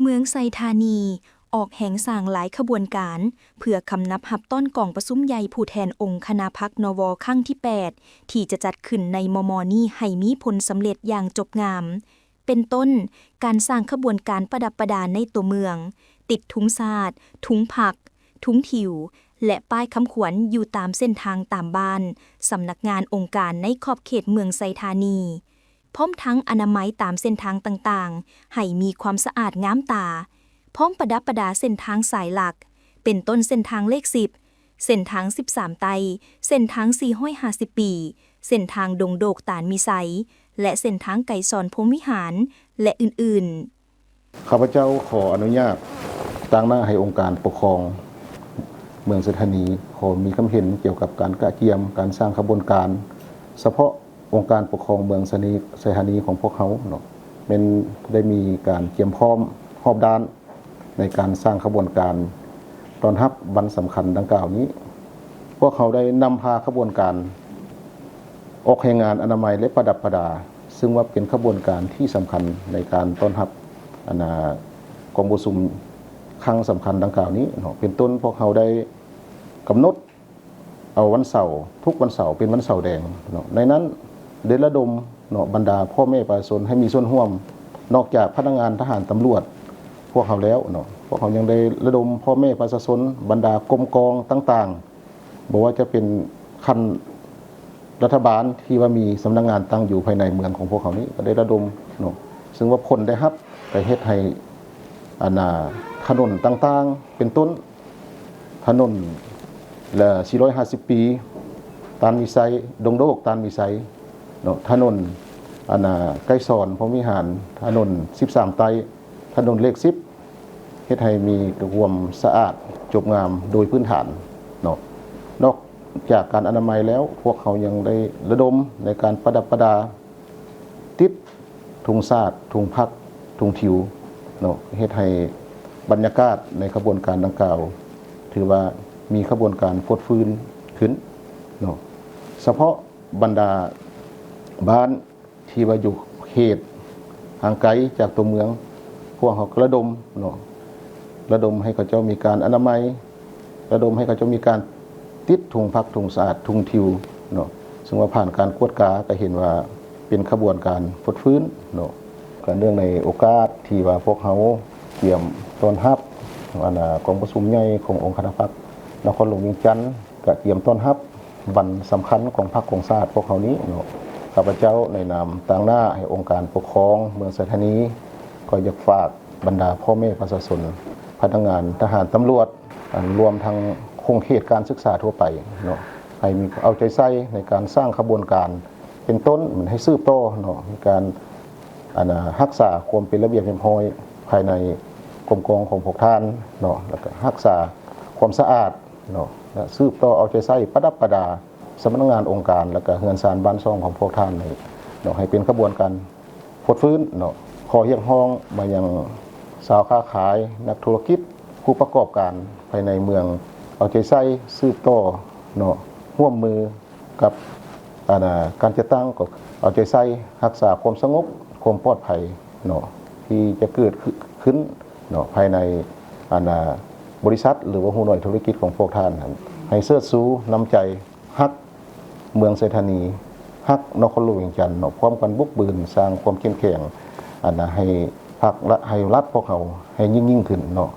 ເມືອງໄຊທານີ ອອກແຮງສ້າງຫຼາຍຂະບວນການ ເພື່ອຄຳນັບຮັບຕ້ອນກອງປະຊຸມໃຫຍ່ຜູ້ແທນອົງຄະນະພັກ ນວ ຄັ້ງທີແປດ ທີ່ຈະຈັດຂຶ້ນໃນມໍ່ໆນີ້ໃຫ້ມີຜົນສຳເລັດຢ່າງຈົບງາມ. ເປັນຕົ້ນ, ການສ້າງຂະບວນການປະດັບປະດາໃນຕົວເມືອງ, ຕິດທຸງຊາດ, ທຸງພັກ, ທຸງທິວ ແລະ ປ້າຍຄຳຂວັນຢູ່ຕາມເສັ້ນທາງຕາມບ້ານ, ສຳນັກງານອົງການໃນຂອບເຂດເມືອງໄຊທານີ. ພ້ອມທັງອະນາໄມຕາມເສັ້ນທາງຕ່າງໆ ໃຫ້ມີຄວາມສະອາດງາມຕາ, ພ້ອມປະດັບປະດາເສັ້ນທາງສາຍຫຼັກ, ເປັນຕົ້ນເສັ້ນທາງເລກສິບ, ເສັ້ນທາງສິບສາມໃຕ້, ເສັ້ນທາງສີ່ຮ້ອຍຫ້າສິບປີ, ເສັ້ນທາງດົງໂດກຕານມີໄຊ ແລະ ເສັ້ນທາງໄກສອນພົມວິຫານ ແລະ ອື່ນໆ. ຂ້າພະເຈົ້າຂໍອະນຸຍາດຕາງໜ້າໃຫ້ອົງການປົກຄອງເມືອງໄຊທານີ ຂໍມີຄຳເຫັນກ່ຽວກັບການກະກຽມການສ້າງຂະບວນການ ສະເພາະອົງການປົກຄອງເມືອງໄຊທານີ ໄຊທານີຂອງພວກເຮົາເນາະ ແມ່ນໄດ້ມີການກຽມພ້ອມຮອບດ້ານໃນການສ້າງຂະບວນການຕ້ອນຮັບວັນສຳຄັນດັ່ງກ່າວນີ້. ພວກເຮົາໄດ້ນຳພາຂະບວນການ ອອກແຮງງານອະນາໄມ ແລະ ປະດັບປະດາ, ຊຶ່ງວ່າເປັນຂະບວນການທີ່ສຳຄັນໃນການຕ້ອນຮັບ ອັນນາ ກອງປະຊຸມຄັ້ງສຳຄັນດັ່ງກ່າວນີ້ເນາະ. ເປັນຕົ້ນ ພວກເຮົາໄດ້ກຳນົດເອົາວັນເສົາ, ທຸກວັນເສົາເປັນວັນເສົາແດງເນາະ. ໃນນັ້ນໄດ້ລະດົມເນາະ ບັນດາພໍ່ແມ່ປະຊາຊົນໃຫ້ມີສ່ວນຮ່ວມ, ນອກຈາກພະນັກງານທະຫານ, ຕຳຫຼວດ ພວກເຮົາແລ້ວເນາະ, ພວກເຮົາຍັງໄດ້ລະດົມພໍ່ແມ່ປະຊາຊົນ, ບັນດາກົມກອງຕ່າງໆ ບໍ່ວ່າຈະເປັນຂັ້ນລັດຖະບານທີ່ວ່າມີສຳນັກງານຕັ້ງຢູ່ພາຍໃນເມືອງຂອງພວກເຮົານີ້ ກໍໄດ້ລະດົມເນາະ, ຊຶ່ງວ່າຜົນໄດ້ຮັບກໍເຮັດໃຫ້ ອັນນາ ຖະໜົນຕ່າງໆ ເປັນຕົ້ນຖະໜົນສີ່ຮ້ອຍຫ້າສິບປີ ຕານມີໄຊ, ດົງໂດກ ຕານມີໄຊເນາະ, ຖະໜົນ ອັນນາ ໄກສອນ ພົມວິຫານ, ຖະໜົນສິບສາມໃຕ້, ຖະໜົນເລກສິບ ເຮັດໃຫ້ມີຄວາມສະອາດຈົບງາມໂດຍພື້ນຖານເນາະ. ນອກຈາກການອະນາໄມແລ້ວ, ພວກເຮົາຍັງໄດ້ລະດົມໃນການປະດັບປະດາ, ຕິດທຸງຊາດ, ທຸງພັກ, ທຸງທິວເນາະ, ເຮັດໃຫ້ບັນຍາກາດໃນຂະບວນການດັ່ງກ່າວ ຖືວ່າມີຂະບວນການຟົດຟື້ນຂຶ້ນເນາະ. ສະເພາະບັນດາບ້ານ ທີ່ວ່າຢູ່ເຂດຫ່າງໄກຈາກຕົວເມືອງ, ພວກເຮົາກໍລະດົມເນາະ, ລະດົມໃຫ້ເຂົາເຈົ້າມີການອະນາໄມ, ລະດົມໃຫ້ເຂົາເຈົ້າມີການຕິດທຸງພັກ, ທຸງສະອາດ, ທຸງທິວເນາະ, ເຊິ່ງວ່າຜ່ານການກວດກາກໍເຫັນວ່າເປັນຂະບວນການຟົດຟື້ນເນາະ. ກໍເນື່ອງໃນໂອກາດທີ່ວ່າພວກເຮົາກຽມຕ້ອນຮັບ ອັນນາ ກອງປະຊຸມໃຫຍ່ຂອງອົງຄະນະພັກນະຄອນຫຼວງວຽງຈັນ ກະກຽມຕ້ອນຮັບ ວັນສຳຄັນຂອງພັກຂອງຊາດພວກເຮົານີ້ເນາະ, ຂ້າພະເຈົ້າໃນນາມຕາງໜ້າໃຫ້ອົງການປົກຄອງເມືອງໄຊທານີ ກໍຢາກຝາກບັນດາພໍ່ແມ່ປະຊາຊົນ, ພະນັກງານ, ທະຫານ, ຕຳຫຼວດ, ອັນ ລວມທັງຂົງເຂດການສຶກສາທົ່ວໄປເນາະ, ໃຫ້ມີ ເອົາໃຈໃສ່ໃນການສ້າງຂະບວນການເປັນຕົ້ນ, ໃຫ້ສືບຕໍ່ເນາະ, ໃນການ ອັນນາ ຮັກສາຄວາມເປັນລະບຽບຮຽບຮ້ອຍພາຍໃນກົມກອງຂອງພວກທ່ານເນາະ, ແລ້ວກໍຮັກສາຄວາມສະອາດ ເນາະ ແລະ ສືບຕໍ່ເອົາໃຈໃສ່ປະດັບປະດາສຳນັກງານອົງການ ແລະ ກະເຮືອນຊານບ້ານຊ່ອງຂອງພວກທ່ານໃຫ້ເນາະ ໃຫ້ເປັນຂະບວນການຟົດຟື້ນເນາະ. ຂໍຮຽກຮ້ອງມາຍັງຊາວຄ້າຂາຍ, ນັກທຸລະກິດ, ຜູ້ປະກອບການພາຍໃນເມືອງ ເອົາໃຈໃສ່ສືບຕໍ່ເນາະ, ຮ່ວມມືກັບ ອັນນາ ການຈັດຕັ້ງ ກໍເອົາໃຈໃສ່ຮັກສາຄວາມສະຫງົບ, ຄວາມປອດໄພເນາະ ທີ່ຈະເກີດຂຶ້ນເນາະ ພາຍໃນ ອັນນາ ບໍລິສັດ ຫຼືວ່າຮູ້ໜ່ວຍທຸລະກິດຂອງພວກທ່ານຫັ້ນ ໃຫ້ເຊີດຊູນ້ຳໃຈຮັກເມືອງໄຊທານີ, ຮັກນະຄອນຫຼວງວຽງຈັນເນາະ, ພ້ອມກັນບຸກບືນສ້າງຄວາມເຂັ້ມແຂງ ອັນນາ ໃຫ້ພັກ ແລະ ໃຫ້ລັດພວກເຮົາໃຫ້ຍິ່ງໆຂຶ້ນເນາະ.